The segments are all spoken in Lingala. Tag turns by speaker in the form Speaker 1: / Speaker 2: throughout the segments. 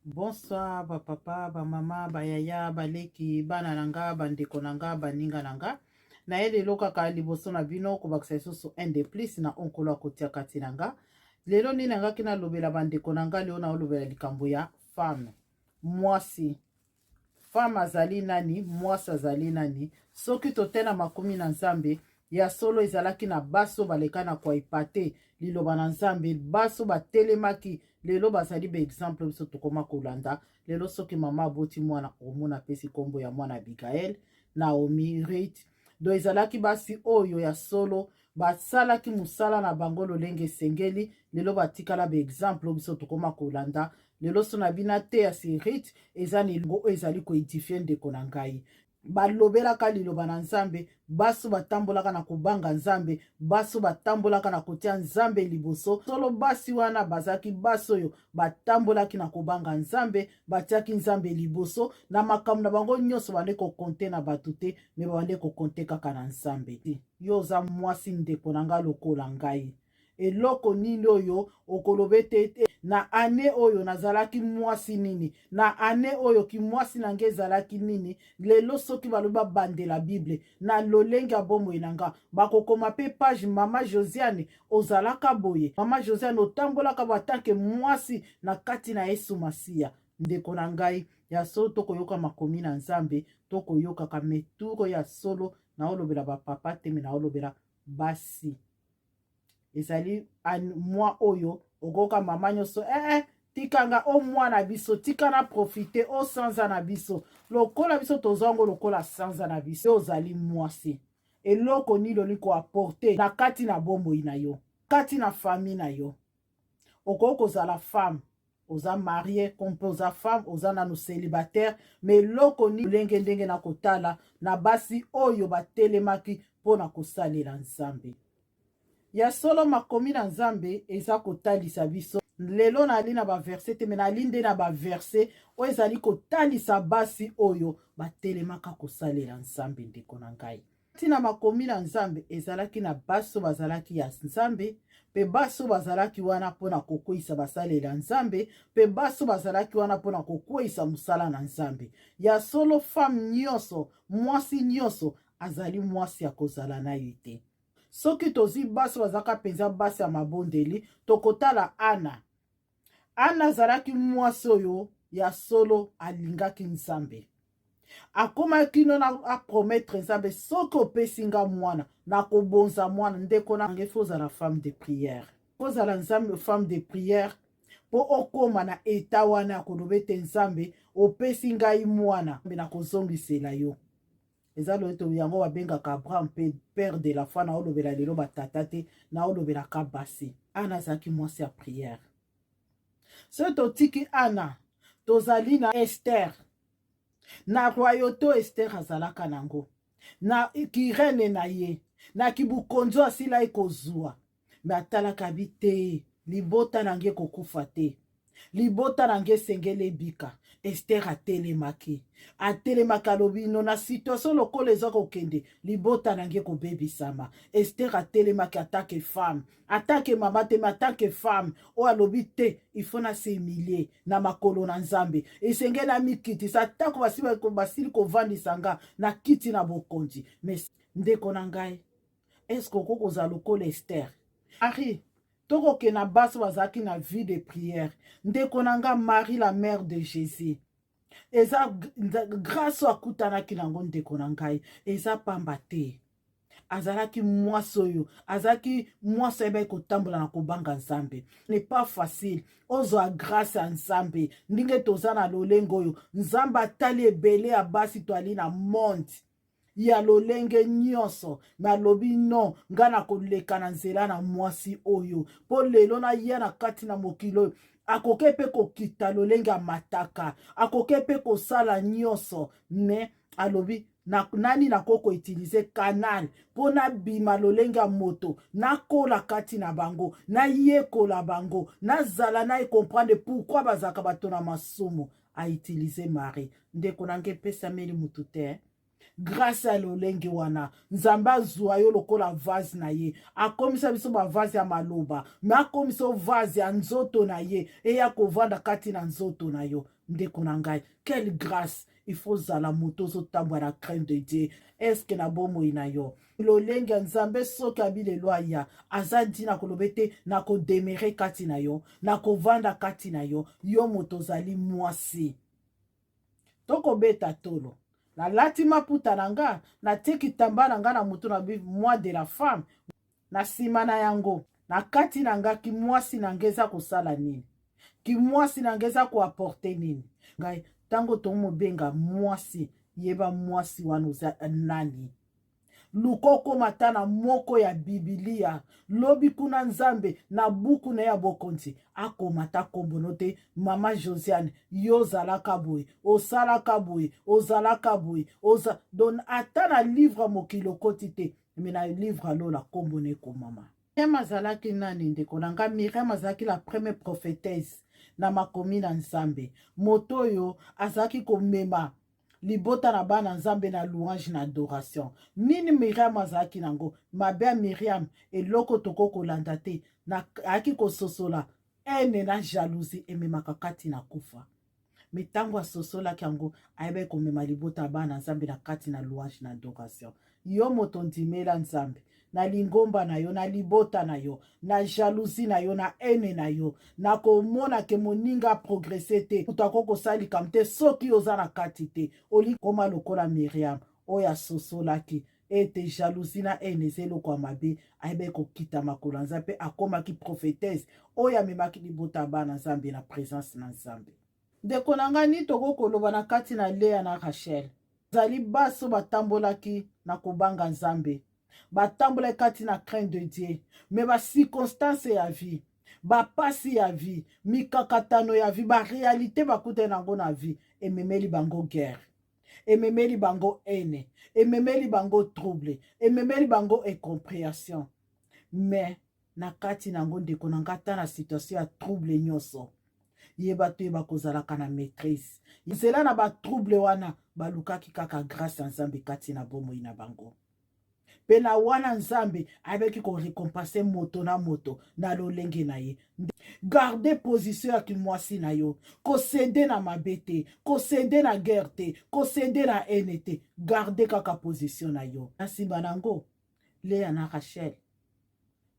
Speaker 1: Bonsoir ba papa, ba mama, ba yaya, ba leki, bana na nga, ba ndeko na nga, baninga na nga. Naye lelo kaka liboso na bino kobakisa lisusu un de plus na oyo Nkolo akotia kati na nga. Lelo nini nangaki nalobela bandeko na nga, lelo naolobela likambo ya femme, mwasi. Femme azali nani? Mwasi azali nani? Soki tote na makomi na Nzambe, ya solo ezalaki na basi oyo baleka na koepate liloba na Nzambe, basi oyo batelemaki lelo bazali ba exemple biso tokoma kolanda lelo. Soki mama aboti mwana, omona apesi nkombo ya mwana Abigael, Naomi, Ruth. Donc ezalaki basi oyo ya solo basalaki mosala na bango lolenge esengeli. Lelo batikala ba exemple oyo biso tokoma kolanda lelo. So na bino te ya Ruth, eza na elongo oyo ezali koédifier ndeko na ngai. Balobelaka liloba na Nzambe, baso batambolaka na kobanga Nzambe, baso batambolaka na kotia Nzambe liboso. Solo basi wana bazalaki basi oyo batambolaki na kobanga Nzambe, batiaki Nzambe liboso na makambo na bango nyonso. Bande kocompter na bato te, mais babande kocompter kaka na Nzambe. Yo oza mwasi, ndeko na ngai, lokola ngai, eloko nini oyo okoloba ete na année oyo nazalaki mwasi nini, na année oyo kimwasi na ngai ezalaki nini? Lelo soki balobi babandela Bible na lolenge ya bomoi na nga, bakokoma mpe page: mama Josiane ozalaka boye, mama Josiane otambolaka bo atanke mwasi na kati na Yesu Masiya. Ndeko na ngai, ya solo tokoyoka makomi na Nzambe, tokoyokaka meturo ya solo. Naolobela bapapa te, mais naolobela basi. Ezali mwa oyo okoka mama nyonso eh, eh, tikanga o mwana biso, tika na profiter o sanza na biso lokola biso tozwa yango lokola sanza na biso. Ozali mwasi, eloko nini olingi koapporter na kati na bomoi na yo, kati na famille na yo? Okoki kozala femme oza marié, kompe oza femme oza nanu célibataire, mais eloko nini lolenge ndenge na kotala na basi oyo batelemaki mpo na kosalela Nzambe ya solo? Makomi na Nzambe eza kotalisa biso lelo. Nali na baversets te, mais nali nde na baversets oyo ezali kotalisa basi oyo batelemaka kosalela Nzambe. Ndeko na ngai, ntina makomi na Nzambe ezalaki na basi oyo bazalaki ya Nzambe, mpe basi oyo bazalaki wana mpona kokweyisa basalela Nzambe, mpe basi oyo bazalaki wana mpona kokweyisa mosala na Nzambe ya solo. Femme nyonso, mwasi nyonso azali mwasi ya kozala na ye te. Soki tozwi basi bazalaka mpenza basi ya mabondeli, tokotala Ana. Ana azalaki mwasi oyo ya solo alingaki Nzambe. Akomaki no na apromettre Nzambe: soki opesi nga mwana, nakobonza mwana. Ndeko na ngai, faut ozala femme de prière, ozala Nzambe femme de prière mpo okóma na eta wana ya koloba ete Nzambe, opesi ngai mwana, nakozongisela yo. Eza loyeto yango babengaka Abraham mpe père de la foi. Naolobela lelo batata te, naolobelaka basi. Ana azalaki mwasi ya prière. Soki totiki Ana, tozali na Ester. Na royauté Ester azalaka nango, na kirene na ye, na kibukonzi asilaki kozwa, mais atalaka bi te: libota na nge ekokufa te, libota na nge esengeli ebika. Ester atelemaki, atelemaki, alobi: no, na situation lokola eza kokende, libota na nge ekobebisama. Ester atelemaki en tant que femme, en tant que mama te, mais en tant que femme oyo alobi te: il faut na s'humilie na makolo na Nzambe, esengeli na mikitisa atako basili kovandisa nga na kiti na bokonzi. Mais ndeko na ngai, est-ce okoki kozala lokola Ester? Marie, tokokende na basi bazalaki na vie de prière. Ndeko na nga, Marie, la mère de Jésus, eza grâce oyo akutanaki nango. Ndeko na ngai, eza pamba te. Azalaki mwasi oyo azalaki mwasi ayebaki kotambola na kobanga Nzambe. N'est pas facile ozwa grâce ya Nzambe ndenge toza na lolenge oyo. Nzambe atali ebele ya basi toali na monde ya lolenge nyonso, mais alobi: non, ngai nakoleka na nzela na mwasi oyo, mpo lelo naya na kati na mokili oyo. Akoki mpe kokita lolenge ya mataka, akoki mpe kosala nyonso, mais alobi: na, nani nakoki koutiliser canal mpo nabima lolenge ya moto, nakola kati na bango, nayekola bango, nazala na comprendre pourquoi bazalaka bato na masumu? Autiliser Marie. Ndeko na ngai, epesameli mutu te grâce ya lolenge wana. Nzambe azwa yo lokola vase na ye. Akomisa biso bavase ya maloba, mais akomisa yo vase ya nzoto na ye, eya kovanda kati na nzoto na yo. Ndeko na ngai, quelle grâce! Il faut ozala moto ozotambola na crainte de Dieu. Eske na bomoi na yo, lolenge ya Nzambe, soki abi lelo aya, aza ntina koloba ete nakodemere kati na yo, nakovanda kati na yo? Yo moto ozali mwasi, tokobeta tolo, nalati maputa na nga, natie kitamba na nga na motu na mois de la femme. Na nsima na yango, na kati na nga, kimwasi na nga eza kosala nini? Kimwasi na nga eza koapporter nini ngai? Ntango tomobenga mwasi, yeba mwasi wana oza nani. Luka okóma ata na moko ya Bibilia. Lobi kuna, Nzambe na buku na ye ya bokonzi akoma ata kombono te: Mama Josiane, yo ozalaka boye, osalaka boye, ozalaka boye, oza don. Ata na livre ya mokili okoti te, mais na livre alola nkombo na ekomama. Miriam azalaki nani, ndeko na nga? Miriam azalaki la première prophétesse na makomi na Nzambe, moto oyo azalaki komema libota na bana Nzambe na louange, na adoration. Nini Miriam azalaki nango mabe ya Miriam? Eloko tokoki kolanda te, ayaki kososola haine na jalousie ememaka kati na kufa. Mais ntango asosolaki yango, ayebaki komema libota ya bana Nzambe na kati na louange, na adoration. Yo moto ndimela Nzambe, na lingomba na yo, na libota na yo, na jalousie na yo, na haine na yo, na komona ke moninga progresse te, moto akoki kosala likambo te soki oza na kati te, olikoma lokola Miriam oyo asosolaki ete jalousie na haine eza eloko ya mabe. Ayebaki kokita makolo ya Nzambe mpe akomaki prophétesse oyo amemaki libota ya bana Nzambe na présence na Nzambe. Ndeko na ngai, nini tokoki koloba na kati na Lea na Rachel? Ezali basi oyo batambolaki na kobanga Nzambe, batambolaki kati na crainte de Dieu, mais bacirconstance ya vie, bapasi ya vie, mikakatano ya vie, baréalité bakutani yango na vie, ememeli bango guerre, ememeli bango haine, ememeli bango trouble, ememeli bango incompréhension. Mais na kati na yango, ndeko na nga, ata na situation ya trouble nyonso, yeba toyeba kozalaka na maîtrise. Nzela na batrouble wana, balukaki kaka grâce ya Nzambe kati na bomoi na bango, mpe na wana Nzambe ayebaki korécompenser moto na moto na lolenge na ye. Garde position ya kimwasi na yo, kocéder na mabe te, kocéder na guerre te, kocéder na haine te. Garde kaka position na yo. Na nsima na yango, Lea na Rachel,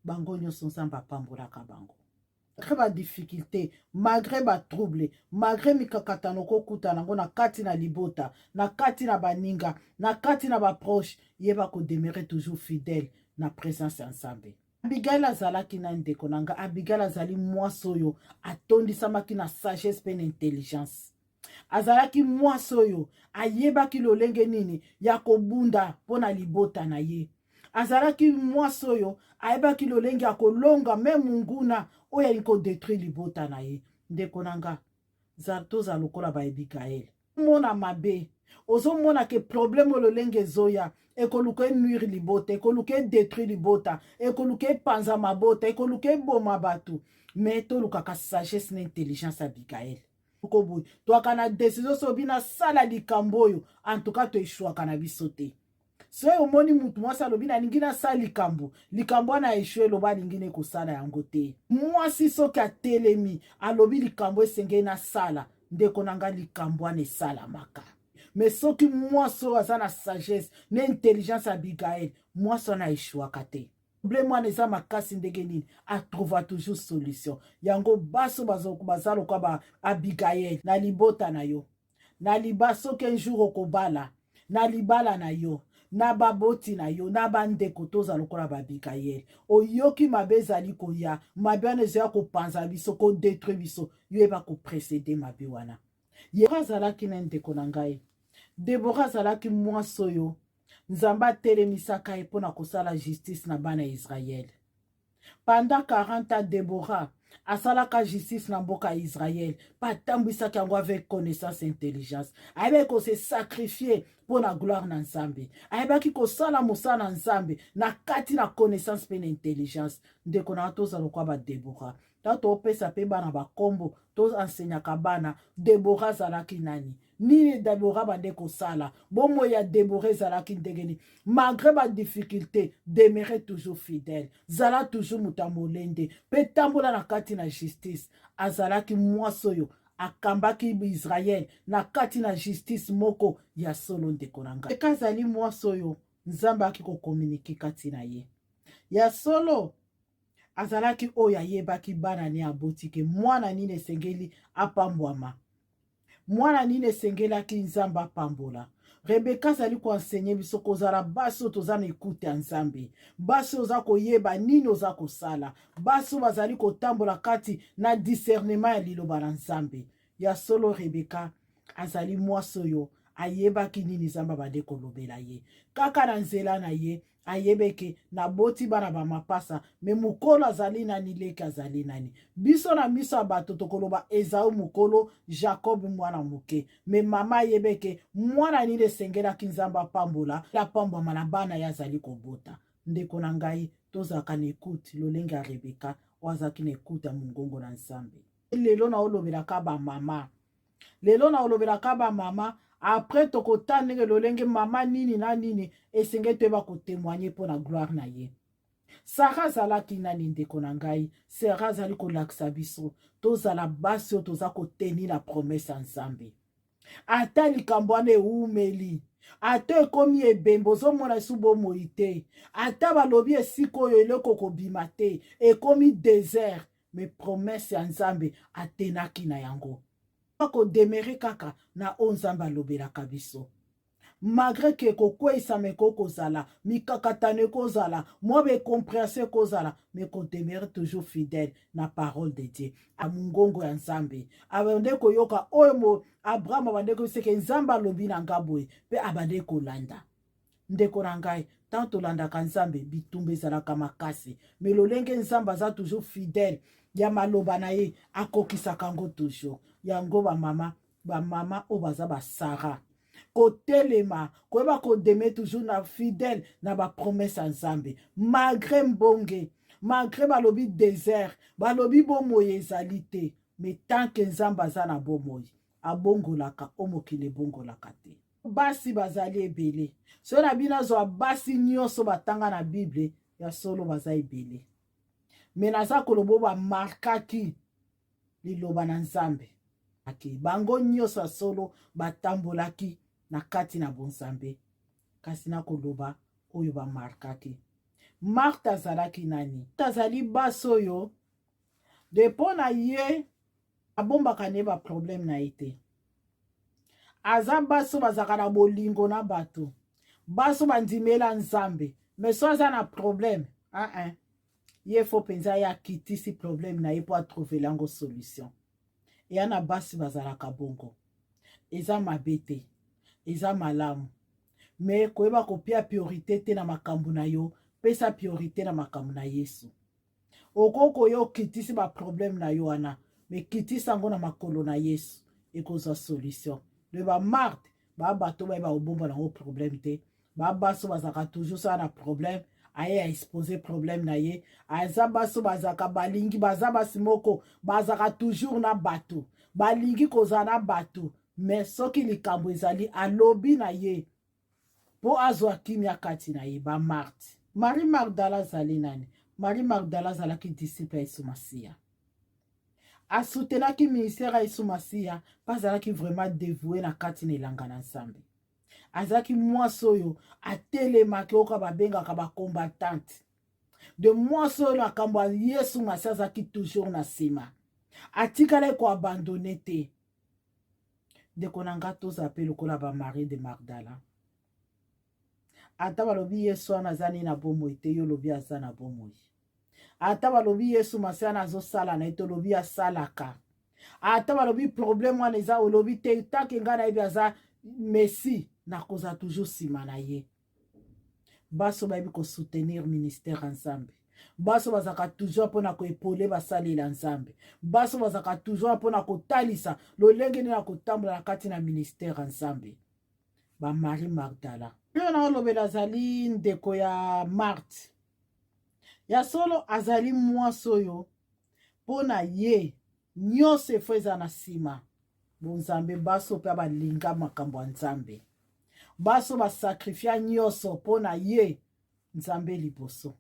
Speaker 1: bango nyonso Nzambe apambolaka bango malgré badifficulté, malgré batrouble, malgré mikakatano kokutana yango na kati na libota, na kati na baninga, na kati na baproche. Yeba kodemeurer toujours fidèle na présence ya Nzambe. Abigail azalaki na, ndeko na nga, Abigail azali mwasi oyo atondisamaki na sagesse mpe na intelligence. Azalaki mwasi oyo ayebaki lolenge nini ya kobunda mpo na libota na ye. Azalaki mwasi oyo ayebaki lolenge ya kolonga mais monguna oyo alingi kodétruire libota na ye. Ndeko na nga, tozala lokola baAbigail. Mona mabe, ozomona ke problème oyo lolenge ezoya, ekoluka enuire libota, ekoluka edétruire libota, ekoluka epanza mabota, ekoluka eboma bato, mais tolukaka sagesse na intelligence. Abigail koboye, twaka na décision so obi nasala likambo oyo, en tout cas toéchouaka na biso te. Soki omoni mutu mwasi alobi nalingi nasala likambo, likambo wana échoué, eloba alingi ne kosala yango te. Mwasi soki atelemi, alobi likambo esengeli nasala, ndeko na ngai, likambo wana esalamaka. Mais soki mwasi oyo aza na sagesse na intelligence Abigail, mwasi wana échouaka te. Problème wana eza makasi ndenge nini, atrouva toujours solution. Yango baso baza lokwa ba Abigail na libota na yo, na liba. Soki un jour okobala, na libala na yo, na baboti na yo, na bandeko, toza lokola baAbigail. Oyoki mabe ezali koya, mabe wana ezoya kopanza biso, kodétruire biso, yo yeba koprécéder mabe wana. Ye azalaki na, ndeko na ngai, Debora azalaki mwasi oyo Nzambe atelemisaka ye mpo na kosala justice na bana ya Israele. Pendant 40 ans, Debora asalaka justice na mboka ya Israele mpe atambwisaki yango avec connaissance, intelligence. Ayebaki kose sacrifier mpo na gloire na Nzambe, ayebaki kosala mosala na Nzambe na kati na connaissance mpe na intelligence. Ndeko na, tozala lokwa baDebora. Ntango topesa mpe bana bakombo, toenseignaka bana Debora azalaki nani, nini Debora bande kosala, bomoi ya Debora ezalaki ndenge nini. Malgré badifficulté, demeure toujours fidèle, zala toujours moto ya molende mpe tambola na kati na justice. Azalaki mwasi oyo Akambaki Israele na kati na justice moko ya solo. Ndeko na ngai, eka azali mwasi oyo Nzambe ayaki kokomunike kati na ye. Ya solo, azalaki oyo ayebaki bana ne abotike, mwana nini esengeli apambwama, mwana nini esengelaki Nzambe apambola. Rebeka azali koensegne biso kozala basi oyo toza na ekute ya Nzambe, basi oyo oza koyeba nini oza kosala, basi oyo bazali kotambola kati na discernement ya liloba na Nzambe. Ya solo, Rebeka azali mwasi oyo ayebaki nini Nzambe abandi kolobela ye kaka na nzela na ye. Ayebeke naboti bana bamapasa, me mokolo azali nani, leki azali nani? Biso na miso ya bato tokoloba Ezau mokolo, Jacob mwana moke. Me mama ayebeke mwana nini esengelaki Nzambe apambola, apambwama na bana ye azali kobota. Ndeko na ngai, tozalaka na ekute lolenge ya Rebeka oyo azalaki na ekute ya mongongo na Nzambe. Lelo naolobelaka bamama, lelo naolobelaka bamama. Après tokotala ndenge lolenge mama nini na nini esengeli toyeba kotémoigner mpo na gloire na ye. Sara azalaki nani? Ndeko na ngai, Sara azali kolakisa biso tozala basi oyo toza kotenir na promesse ya Nzambe, ata likambo wana ewumeli, ata ekomi ebembe, ozomona esu bomoi te, ata balobi esika oyo eloko kobima te, ekomi désert, mais promesse ya Nzambe atenaki na yango, akodemeurer kaka na oyo Nzambe alobelaka biso, malgré ke kokweyisama ekoki kozala, mikakatano ekozala, mwa baincompréhension ekozala, mais kodemeurer toujours fidèle na parole de Dieu, amongongo ya Nzambe. Abande koyoka oyo mo Abraham abande koyebiseke Nzambe alobi na nga boye, mpe abande kolanda. Ndeko na ngai, tant tolandaka Nzambe, bitumba ezalaka makasi, mais lolenge Nzambe aza toujours fidèle ya maloba na ye, akokisaka yango toujours. Yango bamama, bamama oyo baza basara kotelema, koyeba kodemeurer toujours na fidèle na bapromesse ya Nzambe, malgré mbonge, malgré balobi désert, balobi bomoi ezali te, mais tant que Nzambe aza na bomoi, abongolaka o mokili ebongolaka te. Basi bazali ebele. Soki na bino azwa basi nyonso batanga na Bible, ya solo baza ebele, mais naza koloba oyo bamarkaki liloba na Nzambe. Bango nyonso ya solo batambolaki na kati na bonzambe, kasi nakoloba oyo bamarkaki. Marthe azalaki nani? Azali basi oyo de mpo na ye abombaka ne baproblème na ye te. Aza basi oyo bazalaka na bolingo na bato, basi oyo bandimela Nzambe, mais so aza na problème, ah, ah, ye faut mpenza ye akitisi problème na ye mpo atrouver yango solution. Eya na basi bazalaka bongo, eza mabe te, eza malamu, mais koyeba kopia priorité te na makambo na yo. Pesa priorité na makambo na Yesu. Okoki koya okitisi baproblème na yo wana, mais kitisa yango na makolo na Yesu, ekozwa solution. Le baMarthe baa bato bayeba kobomba nango problème te. Babasi bazalaka toujours sala na problème, aye aexposer problème na ye. Aza basi bazalaka balingi, baza basi moko bazalaka toujours na bato, balingi kozala na bato, mais soki likambo ezali, alobi na ye mpo azwa kimia kati na ye. BaMarthe. Marie Magdala azali nani? Marie Magdala azalaki disciple ya Yesu Masiya. Asoutenaki ministère ya Yesu Masiya mpe azalaki vraiment dévoué na kati na elanga na Nzambe. Azalaki mwasi oyo atelemaki, oyo babengaka bacombattante de mwasi oyo makambo ya Yesu Masiya azalaki toujours na nsima, atikalaki koabandonner te. Ndeko na nga, tozala mpe lokola baMarie de Magdala. Ata balobi Yesu wana aza nini na bomoi te, yo olobi aza na bomoi. Ata balobi Yesu Masiya wana azosala na ye, tolobi asalaka. Ata balobi problème wana eza, olobi te, tant que ngai nayebi aza Messie, nakozala toujours nsima na ye. Baso bayebi kosoutenir ministère ya Nzambe, baso bazalaka toujours mpona koépauler basalela Nzambe, baso bazalaka toujours mpona kotalisa lolenge nini ya kotambola na kati na ministère ya Nzambe, baMarie Magdala. Oyo na olobela azali ndeko ya Marthe. Ya solo, azali mwasi oyo mpo na ye nyonso efo eza na nsima bonzambe. Baso mpe balinga makambo ya Nzambe, baso basacrifier nyonso mpo na ye Nzambe liboso.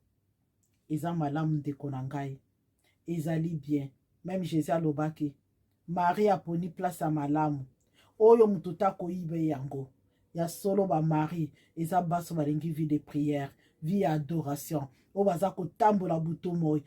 Speaker 1: Eza malamu, ndeko na ngai, ezali bien. Même Jésus alobaki. Marie aponi place ya malamu oyo moto ta koyiba ye yango. Ya solo ba Marie eza baso balingi vie de prière, vie ya adoration, oyo baza kotambola butu moi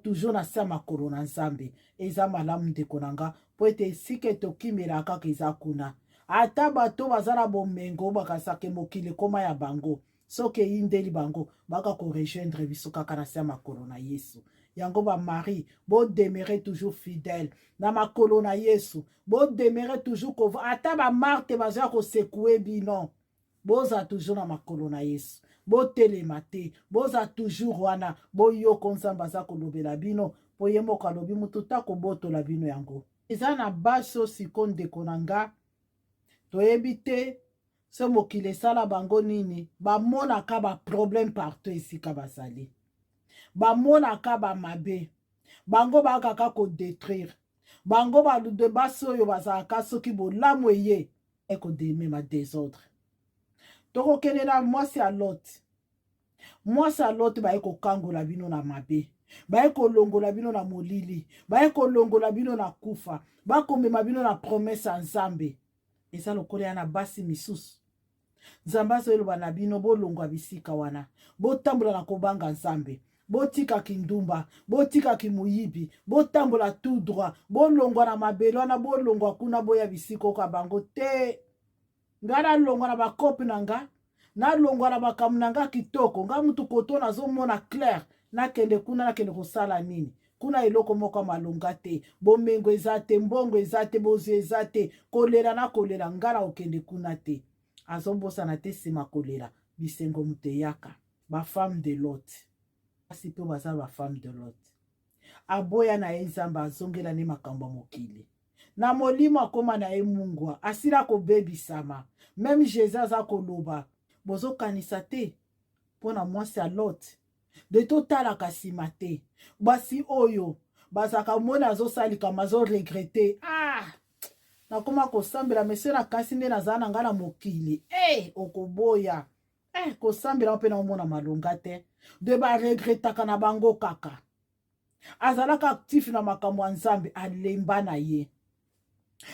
Speaker 1: toujours na se ya makolo na Nzambe. Eza malamu ndeko na nga, mpo ete esika etokimelaka kaka eza kuna. Ata bato baza na bomengo bakasaka mokili ekoma ya bango, soki eyindeli bango baka korejoindre biso kaka na se ya makolo na Yesu. Yango ba Marie, bodemere toujours fidèle na makolo na Yesu, bodemere toujours kova. Ata ba Marte bazoya kosekue bino, boza toujours na makolo na Yesu, botelema te, boza toujours wana, boyoko Nzambe aza kolobela bino, mpo ye moko alobi motu ta kobotola bino yango. Eza na basi oyo siko ndeko na nga, toyebi te so mokili esala bango nini, bamonaka ba problème partout esika bazali, bamonaka bamabe, bango bakaka kodétruire bango. Balude basi oyo bazalaka soki bolamu eye ekodemema désordre. Tokokende na mwasi ya Lot. Mwasi ya Lot baye kokangola bino na mabe, baye kolongola bino na molili, baye kolongola bino na kufa, bakomema bino na promese ya Nzambe. Eza lokola ya na basi misusu. Nzambe azoyeloba na bino, bolongwa bisika wana, botambola na kobanga Nzambe, botika kindumba, botika kimuyibi, botambola tout droit, bolongwa na mabele wana, bolongwa kuna, boya bisika oka bango te. Nga nalongwa na bakope na nga, nalongwa na makambo na nga kitoko, nga mutu koto nazomona clair, nakende kuna, nakende kosala nini kuna? Eloko moko ya malonga te, bomengo eza te, mbongo eza te, bozwi eza te, kolela na kolela, nga na kokende kuna te. Azobosana te nsima kolela bisengo moto eyaka. Bafemme de Lot, basi mpe baza bafemme de Lot, aboya na ye Nzambe, azongela ne makambo ya mokili na molimo, akóma na ye mungwa, asila kobebisama. Même Jésus aza koloba, bozokanisa te mpo na mwasi ya Lot de totalaka nsima te. Basi oyo bazalaka moni azosala likambo, azoregretter: ah, nakóma kosambela mese, nakasi nde nazala na ngai na mokili e okoboya kosambela mpe naomona malonga te. De baregretaka na bango kaka. Azalaka actif na makambo ya Nzambe, alemba na ye.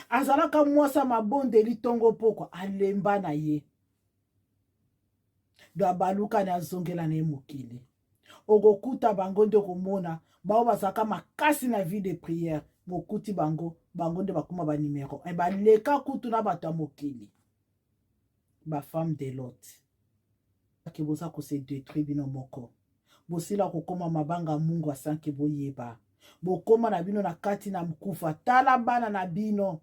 Speaker 1: Azalaka mwasi ya mabondeli ntongo pokwa, alemba na ye. Do abalukani, azongela na ye mokili. Okokuta bango nde okomona bao bazalaka makasi na vie de prière, mokuti bango, bango nde bakóma banumero 1, baleka kutu na bato ya mokili. Bafemme de Lot ke boza kose détruire bino moko, bosila kokóma mabanga mungu asanke, boyeba bokóma na bino na kati na mkufa. Tala bana na bino,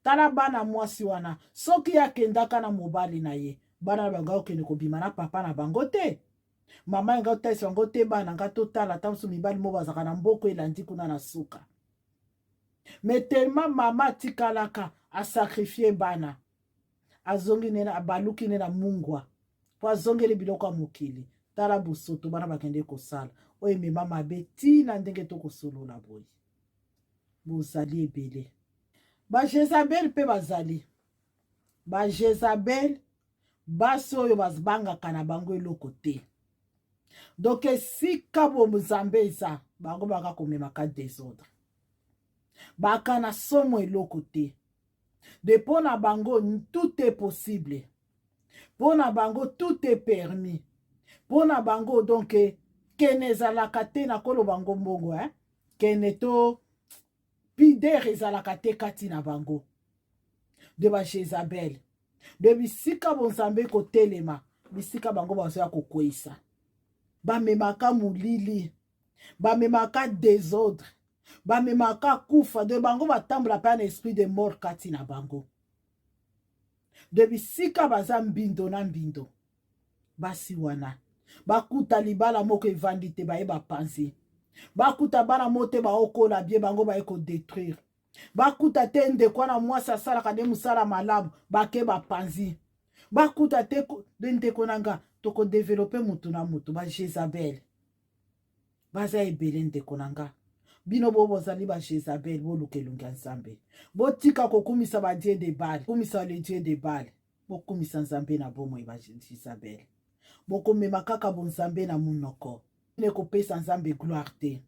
Speaker 1: tala bana mwasi wana, soki akendaka na mobali na ye, bana na bango akokende kobima na papa na bango te, mama yenga otalisa bango te. Bana nga totala ata mosu mibali mo bazalaka na mboka elandi kuna na suka, mais tellement mama atikalaka asacrifier bana, azongi nde, abaluki nde na mungwa mpo azongeli biloko ya mokili. Tala bosoto bana bakende kosala oyo emema mabe ntina ndenge tokosolola boye. Bozali ebele bajezabel, mpe bazali bajezabel, basi oyo bazbangaka na bango eloko te. Donc esika bonzambe eza, bango baka komemaka désordre, baka na somo eloko te. De mpo na bango tout est possible, mpo na bango tout est permis, mpo na bango donc kene ezalaka te. Nakoloba ngo mbongo, eh? Kene to pudeur ezalaka te kati na bango. De bajezabel, de bisika bonzambe kotelema, bisika bango bazoya kokweyisa, bamemaka molili, bamemaka désordre, bamemaka kufa. De bango batambola mpe na esprit de mort kati na bango. De bisika baza mbindo na mbindo, basi wana bakuta libala moko evandi te, baye bapanzi, bakuta bana mo te baokola bie, bango baye kodétruire, bakuta te ndeko wana mwasi asalaka nde mosala malamu, bake bapanzi, bakuta te ndeko na nga. Tokodévelopper mutu na mutu. Bajezabel baza ebele ndeko na nga. Bino bo bozali bajezabel, boluka elongi ya Nzambe, botika kokumisa badieu de Baal, kumisa le dieu de Baal, bokumisa Nzambe na bomoi. Bajezabel bokomema kaka bonzambe na monoko, ekopesa Nzambe gloire te.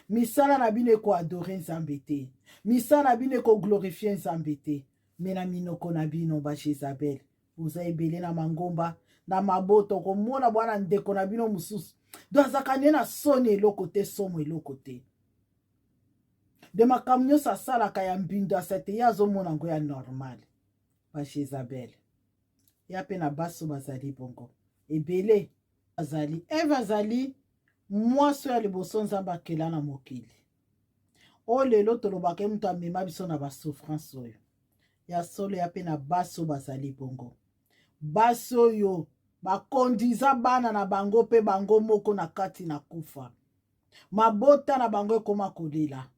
Speaker 1: Misala na bino ekoadore Nzambe te, misala na bino ekoglorifie Nzambe te, me na minoko na bino ba Jezabel. Boza ebele na mangomba, na mabota, okomona bwana ndeko na bino mosusu do azalaka nde na soni eloko te, somo eloko te, de makambo nyonso asalaka ya mbindo asete ye azomona yango ya normal. Ba Jezabel ya mpe na baso bazali bongo ebele. Azali Eve, azali mwasi oyo ya liboso Nzambe akela na mokili oyo. Lelo tolobaka ye moto amema biso na basouffrance oyo ya solo. Ya mpe na basi oyo bazali bongo, basi oyo bakondiza bana na bango mpe bango moko na kati na kufa, mabota na bango ekoma kolela.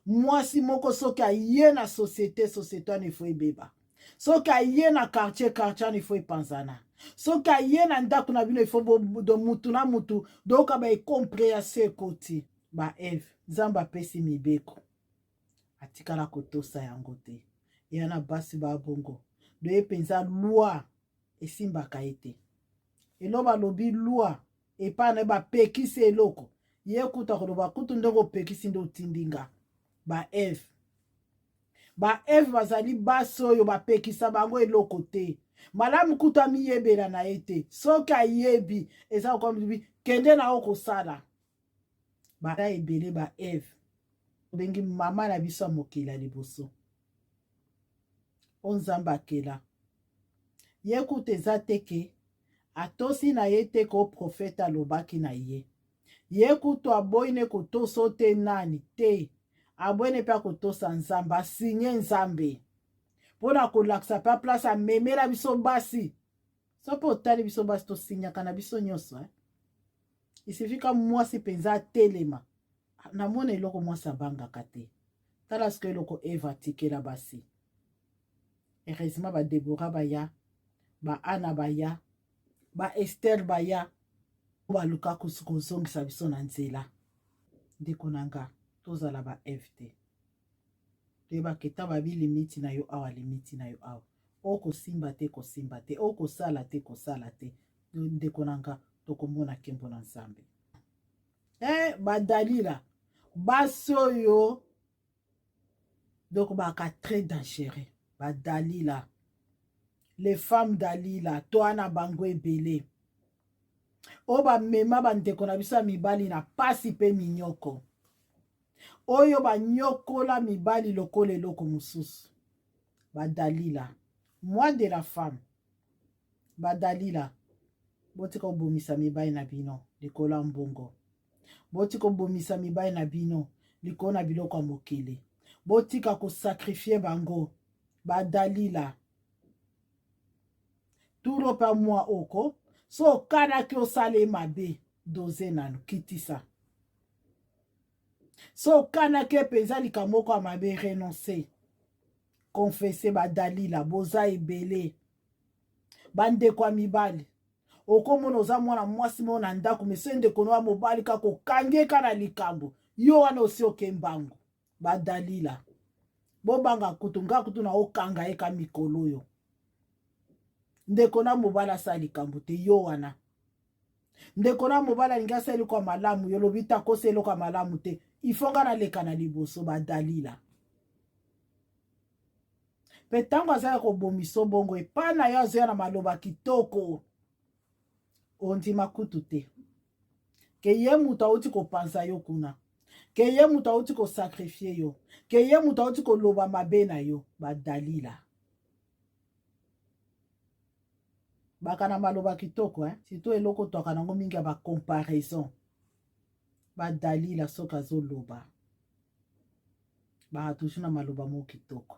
Speaker 1: Mwasi moko soki aye na société, société wana ifo ebeba. Soki aye na quartier, quartier wana ifo epanzana. Soki aye na ndako na bino, ifo do mutu na mutu doyoka baincompréhension ekoti. Ba Eve, Nzambe apesi mibeko, atikala kotosa yango te. Eya na basi babongo doye mpenza loi esimbaka ye te. Elo balobi loi epai na ye, bapekisi eloko, ye kuta koloba kutu ndenge opekisi nde otindi nga. Ba Eve, ba Eve bazali basi oyo bapekisa bango eloko te. Malamu kutu amiyebela na ye te. Soki ayebi eza kokomi kende na yo kosala. Baza ebele ba Eve. Obengi mama na biso ya mokili ya liboso o Nzambe akela ye, kutu eza te ke atosi na ye te, ko profete alobaki na ye, ye kutu aboyi ne kotosa te. Nani te aboyi ne mpe akotosa Nzambe, asinye Nzambe mpo na kolakisa mpe place amemela biso basi. So mpe otali biso basi, tosinyaka na biso nyonso, eh? Isifika mwasi mpenza atelema, namona eloko mwasi abangaka te. Tala sikoyo eloko Eva atikela basi. Heureusement badebora baya, baana baya, baester baya, baluka kozongisa biso na nzela. Ndeko na nga, tozala ba Eve te. Toyebaka eta babi limite na yo awa, limite na yo awa, okosimba te, kosimba te, okosala te, kosala te. Ndeko na nga, tokomona nkembo na Nzambe. Badalila, basi oyo donc baka très dangereux. Badalila, les femmes Dalila, toa na bango ebele oyo bamema bandeko na biso ya mibali na pasi mpe minyoko, oyo banyokola mibali lokola eloko mosusu. Badalila, moi de la femme, badalila, botika kobomisa mibali na bino likolo ya mbongo, botika kobomisa mibali na bino likolo na biloko ya mokili, botika kosacrifier bango. Badalila turo mpe mwa oko so okanaki osala ye mabe, doze nano, kitisa. So okanaki mpenza likambo moko ya mabe, renonce, confesse. Badalila boza ebele. Bandeko ya mibali, okomona oza mwana mwasi moko na ndako, me so ndeko no ya mobali kaka okangi eka na likambo, yo wana osi oke mbangu. Badalila, bobanga kutu nga kutu na okanga ye ka mikolo oyo. Ndeko na mobali asala likambo te, yo wana. Ndeko na mobali alingi asala eloko ya malamu, yo lobi te, akosa eloko ya malamu te, ifo nga naleka na liboso. Badalila mpe ntango aza ya kobomisa bongo epai na yo, azoya na maloba kitoko, ondima kutu te ke ye moto awuti kopanza yo kuna, ke ye moto awuti kosacrifier yo, ke ye moto awuti koloba mabe na yo. Badalila baka na maloba kitoko, eh? Surtout eloko twaka nango mingi ya bacomparaison. Badalila soki azoloba, baka toujours na maloba moko kitoko,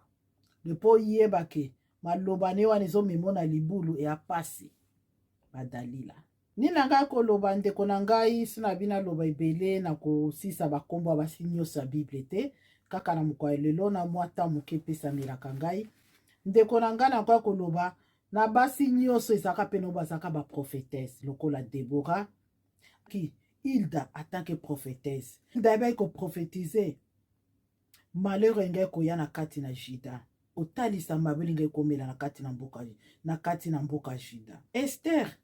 Speaker 1: lepo oyeba ke maloba ne wana ezomemo na libulu eya pasi. Badalila nini na ngai koloba, ndeko na ngai, so na bino aloba ebele na kosisa bakombo ya basi nyonso ya Bible te. Kaka na mokolo ya lelo, na mwa ta moke epesamelaka ngai, ndeko na ngai, nakoya koloba na basi nyonso ezalaka mpe no bazalaka baprophétesse lokola Debora ki Hilda. En tant que prophétesse, Hilda ayebaki koprophétise malheur engai koya na kati na Juda, kotalisa mabe elingai komela na kati na mboka, na kati na mboka Juda. Ester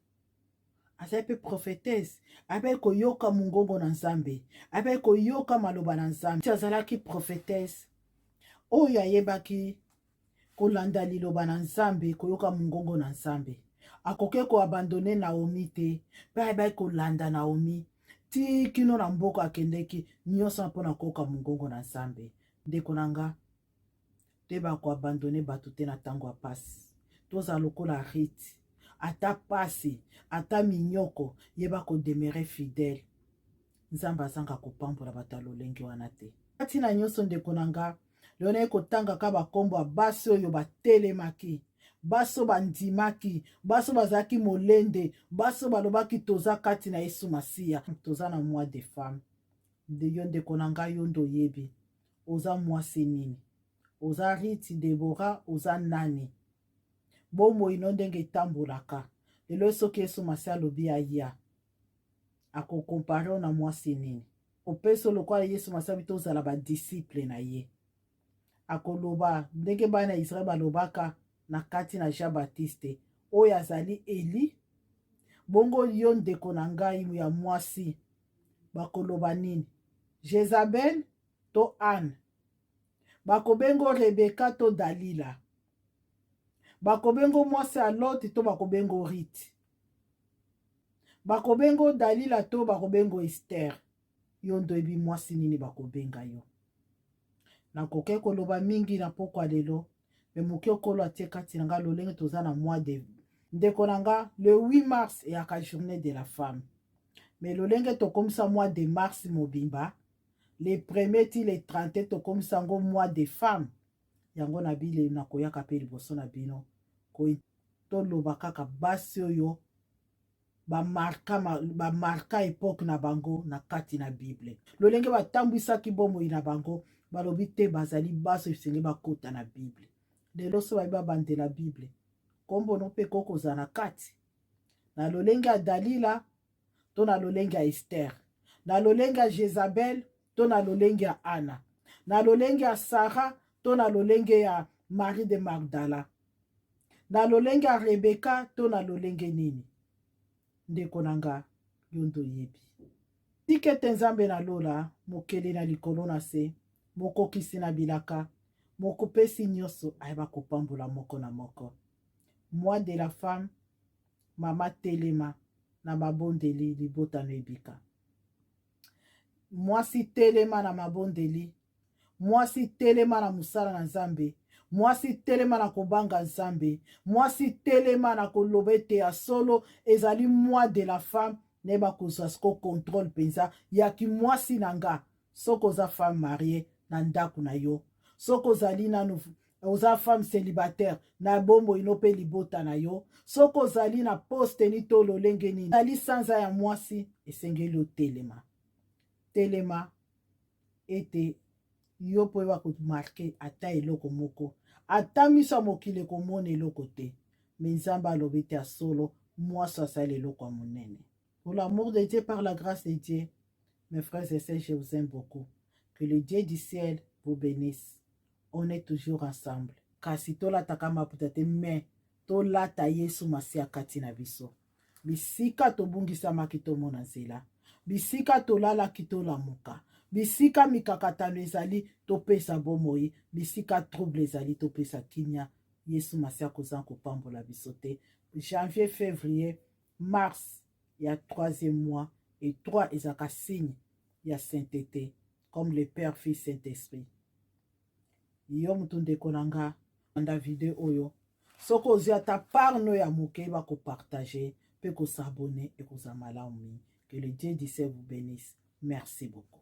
Speaker 1: Azali mpe prophetesse, ayebaki koyoka mongongo na Nzambe, ayebaki koyoka maloba na Nzambe. Azalaki prophetesse oyo ayebaki kolanda liloba na Nzambe, koyoka mongongo na Nzambe. Akoki koabandone Naomi te, mpe ayebaki kolanda Naomi ti kino na mboka akendeki, nyonso mpona koyoka mongongo na Nzambe. Ndeko na nga, toyeba koabandone bato te na ntango ya pasi. Tozala lokola Rite, ata pasi, ata minyoko, yeba kodemere fidèle. Nzambe azanga kopambola bato ya lolenge wana te. Ntina nyonso, ndeko na nga, lelo naye kotangaka bakombo ya basi oyo batelemaki, basi oyo bandimaki, basi oyo bazalaki molende, basi oyo balobaki toza kati na Yesu Masiya. Toza na mois de femme. Yo ndeko na ngai, yo nde oyebi oza mwasi nini, oza Riti, Debora, oza nani? Bomoi no ndenge etambolaka lelo, soki Yesu Masiya alobi aya, akokompare na mwasi nini? Opesa lokola Yesu Masiya bi tozala badisiple na ye. Akoloba ndenge bana ya Israele balobaka na kati na Jean Baptiste, oyo azali Eli. Bongo yo ndeko na ngai ya mwasi, bakoloba nini? Jezabel to Anne? Bakobengo Rebeka to Dalila? Bakobengo mwasi ya Lot to bakobengo Rite? Bakobengo Dalila to bakobengo Ester? Yo nde oyebi mwasi nini bakobenga yo. Nakoki koloba mingi na pokwa lelo, me moke okolo atie kati na nga lolenge toza na mois de, ndeko na nga, le 8 mars eyaka journée de la femme, me lolenge tokomisa mois de mars mobimba, le premier ti le 31, tokomisa yango mois de femme. Yango na bile nakoyaka mpe liboso na bino toloba kaka basi oyo bamarka époque na bango na kati na Bible, lolenge batambwisaki bomoi na bango. Balobi te bazali basi esenge bakota na Bible. Lelo so bayebi babandela Bible, nkombo no mpe kokozala na kati, na lolenge ya Dalila to na lolenge ya Ester, na lolenge ya Jezabel to na lolenge ya Ana, na lolenge ya Sara to na lolenge ya Marie de Magdala, na lolenge ya Rebeka to na lolenge nini. Ndeko na nga, yo nde oyebi. Tika ete Nzambe na lola, mokeli na likolo na se, mokokisi na bilaka, mokopesi nyonso, ayeba kopambola moko na moko. Mois de la femme, mama telema na mabondeli, libota no ebika. Mwasi telema na mabondeli, mwasi telema na mosala na Nzambe, mwasi telema na kobanga Nzambe, mwasi telema na koloba ete ya solo ezali mois de la femme. Nayeba kozwa siko contrôle mpenza ya kimwasi na nga. Soki oza femme mariée na ndako na yo, soki ozali nanu oza femme célibataire na bomoi no mpe libota na yo, soki ozali na poste ni to lolenge nini, ezali sanza ya mwasi, esengeli otelema. Telema ete yo mpo oyeba komarke ata eloko moko, ata miso ya mokili ekomona eloko te, me Nzambe alobi te ya solo mwasi asali eloko ya monene. Pour l'amour de Dieu, par la grâce de Dieu, mes frères et sœurs, je vous aime beaucoup. Que le Dieu du ciel vous bénisse. On est toujours ensemble. Kasi tolataka maputa te, mais tolata Yesu Masiya kati na biso. Bisika tobungisamaki, tomona nzela. Bisika tolalaki, tolamuka. Bisika mikakatano ezali, topesa bomoi. Bisika trouble ezali, topesa kimia. Yesu Masiya kozanga kopambola biso te. Janvier, février, mars ya troisième mois, et trois ezalaka signe ya sainteté, comme le Père, Fils, Saint-Esprit. Yo motu ndeko na nga, landa video oyo. Soki ozwi ata part no ya moke, bakopartage mpe kosabone, ekozala malamu mingi. Que le Dieu du ciel vous bénisse. Merci beaucoup.